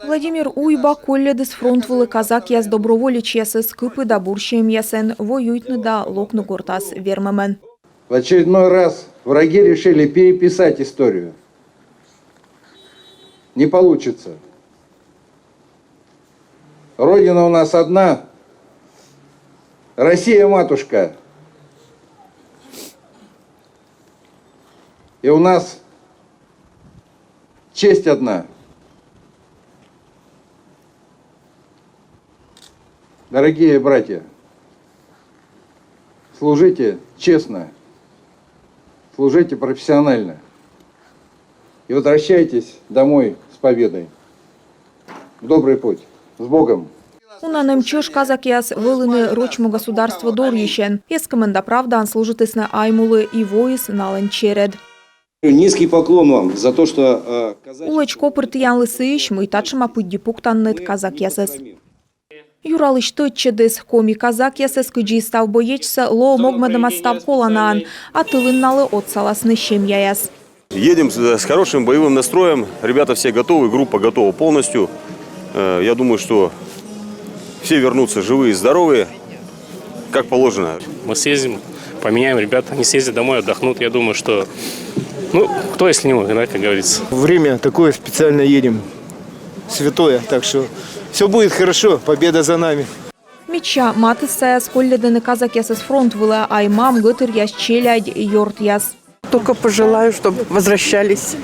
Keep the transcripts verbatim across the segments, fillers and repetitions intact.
Владимир Уйба колльӧдіс фронт вылӧ казакъяс доброволечьясӧс кыпыда бурсиӧмъясӧн, воюйтны да локны гортас вермӧмӧн. В очередной раз враги решили переписать историю. Не получится. Родина у нас одна. Россия матушка. И у нас честь одна. Дорогие братья, служите честно, служите профессионально и возвращайтесь домой с победой. В добрый путь. С Богом! Уна нэм чӧж казакъяс вӧліны рочмо государство дорйысьӧн. Эскӧмӧн да правдаӧн служитісны Аймулы, и воис налӧн черед. Низкий поклон вам за то, что, э, казачьи... Улӧдз копыр тіянлы сыысь, мый татшӧма пыдди пуктанныд казакъясӧс. Юралысь тӧдчӧдіс: коми казакъясӧс, кыдзи и став боечсӧ, лоӧ могмӧдӧма став коланаӧн, а тылын налы отсаласны семьяяс. Едем с, с хорошим боевым настроем. Ребята все готовы, группа готова полностью. Э, я думаю, что все вернутся живые и здоровые, как положено. Мы съездим, поменяем ребят, они съездят домой, отдохнут. Я думаю, что, ну, кто, если не мы, да, как говорится. Время такое, специально едем. Святое, так что все будет хорошо, победа за нами. Медся матыссаяс колльӧдӧны казакъясӧс фронт вылӧ, ай-мам, гӧтыръяс, челядь, ёртъяс. Только пожелаю, чтобы возвращались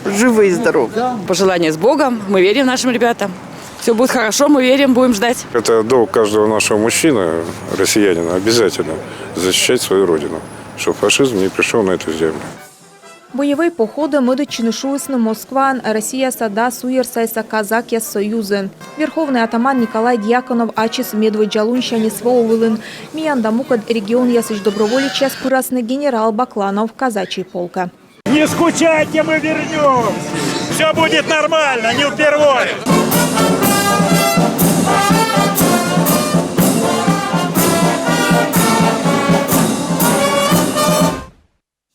живы и здоровы. Пожелание с Богом. Мы верим нашим ребятам. Все будет хорошо, мы верим, будем ждать. Это долг каждого нашего мужчины, россиянина, обязательно защищать свою родину, чтобы фашизм не пришел на эту землю. Боевӧй походӧ мӧдӧдчыны шуисны Москваын Россияса да суйӧрсайса казакъяс союзын. Верховнӧй атаман Николай Дьяконов ачыс медводдза лунсянь СВО вылын. Миян да мукӧд регионъясысь доброволечьяс пырасны генерал Бакланов казачьей полкӧ. Не скучайте, мы вернёмся. Всё будет нормально, не впервой.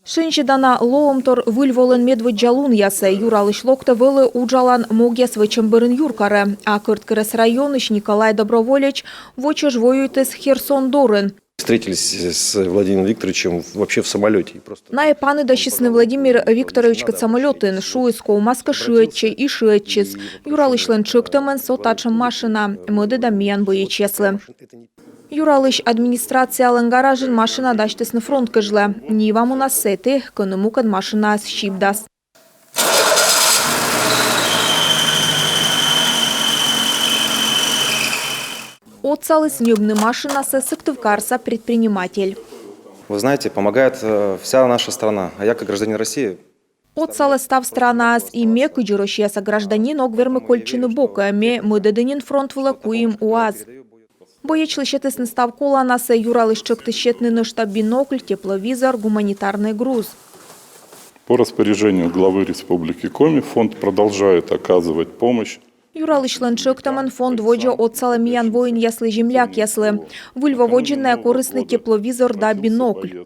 Шензьӧдана лоӧмтор Выль волӧн медводдза лунъясӧ. Юралысь локтӧ вӧлі уджалан могъяс вӧчӧм бӧрын юркарӧ. А Кӧрткерӧс районысь Николай Доброволеч во чӧж воюйтіс Херсон дорын. Встретились с Владимиром Викторовичем вообще в самолёте. И просто... Найӧ паныдасисны Владимир Викторовичкӧд самолётын. Шуис, ковмас кӧ, шыӧдчӧй, и шыӧдчис. Юралысьлӧн тшӧктӧмӧн со татшӧм машина. Мӧдӧдам миян боечьяслы. Юралысь администрациялӧн гаражын машина дасьтісны фронт кежлӧ. Нива мунас сэті, кӧні мукӧд машинаыс сибдас. Отсаліс ньӧбны машинасӧ сыктывкарса предприниматель. Вы знаете, помогает, э, вся наша страна, а я как гражданин России. Отсалӧ став странаыс, и ме, кыдзи Россияса гражданин, ог вермы кольччыны бокӧ, ме мӧдӧді нин фронт вылӧ куим УАЗ. Боечлы сетісны став коланасӧ. Юралысь тшӧктіс сетны нӧшта бинокль, тепловизор, гуманитарнӧй груз. По распоряжению главы Республики Коми фонд продолжает оказывать помощь. Юралысьлӧн тшӧктӧмӧн фонд водзӧ отсалӧ миян воинъяслы, землякъяслы. Выль во водзын найӧ корисны тепловизор да бинокль.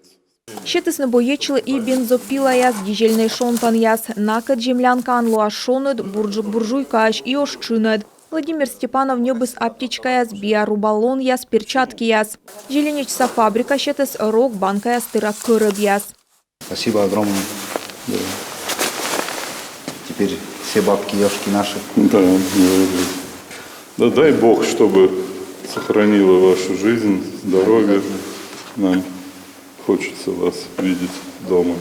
Сетісны боечлы и бензопилаяс, дизельнӧй шонтанъяс. Накӧд землянкаын лоас шоныд, бурджык буржуйкаӧсь и ош тшыныд. Владимир Степанов ньӧбис аптечкаяс, биа рубалонъяс, перчаткияс. Зеленечса фабрика сетіс рог, банкаяс тыра кӧрӧбъяс. Спасибо огромное. Да. Теперь все бабки, ёшки наши. Да, да, да. Да дай Бог, чтобы сохранила вашу жизнь, здоровье. Нам хочется вас видеть дома.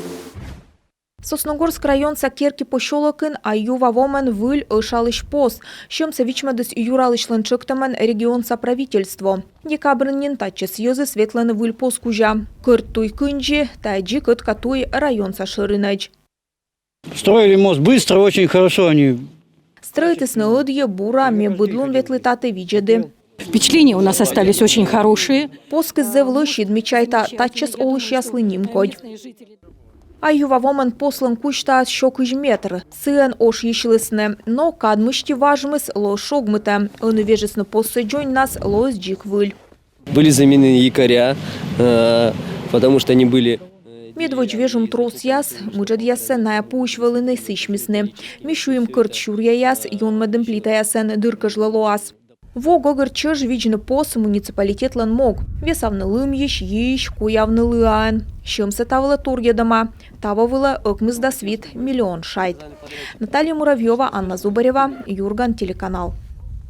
Сосногорск районса Керки посёлокын Аюва вомӧн выль ӧшалысь пос. Сьӧмсӧ вичмӧдіс юралысьлӧн тшӧктӧмӧн регионса правительство. Декабрын нин татчӧс йӧзыс ветлӧны выль пос кузя. Кӧрт туй кындзи, тайӧ дзик ӧтка туй районса шӧринӧдз. Строили мост быстро, очень хорошо они. Стрӧитісны ӧдйӧ, бура, ме быд лун ветлі татӧ, видзӧді. Впечатления у нас остались очень хорошие. Поскыс зэв лӧсьыд, ме чайта, татчӧс олысьяслы нимкодь. Аюва вомӧн послӧн кузьтаыс сё кызь метр. Сыӧн ошйысьлісны, но кад мысти важмыс лоӧ шогмытӧм. Ӧні вежисны поссӧ дзоньнас, лоис дзик выль. Были заменены якоря, э, потому что они были, э, Медводз вежим тросъяс, мытшӧдъяссӧ найӧ пуысь вӧліны сісьмисны. Ми сюйим кӧрт сюръяяс, юнмӧдім плитаясӧн, дыр кежлӧ лоас. Во гӧгӧр чӧж видзны пос — муниципалитетлӧн мог. Весавны лымйысь, йиысь, куявны лыаӧн. Сьӧмсӧ та вылӧ торйӧдӧма. Таво вылӧ ӧкмысдас вит миллион шайт. Наталья Муравьёва, Анна Зубарева, «Юрган» телеканал.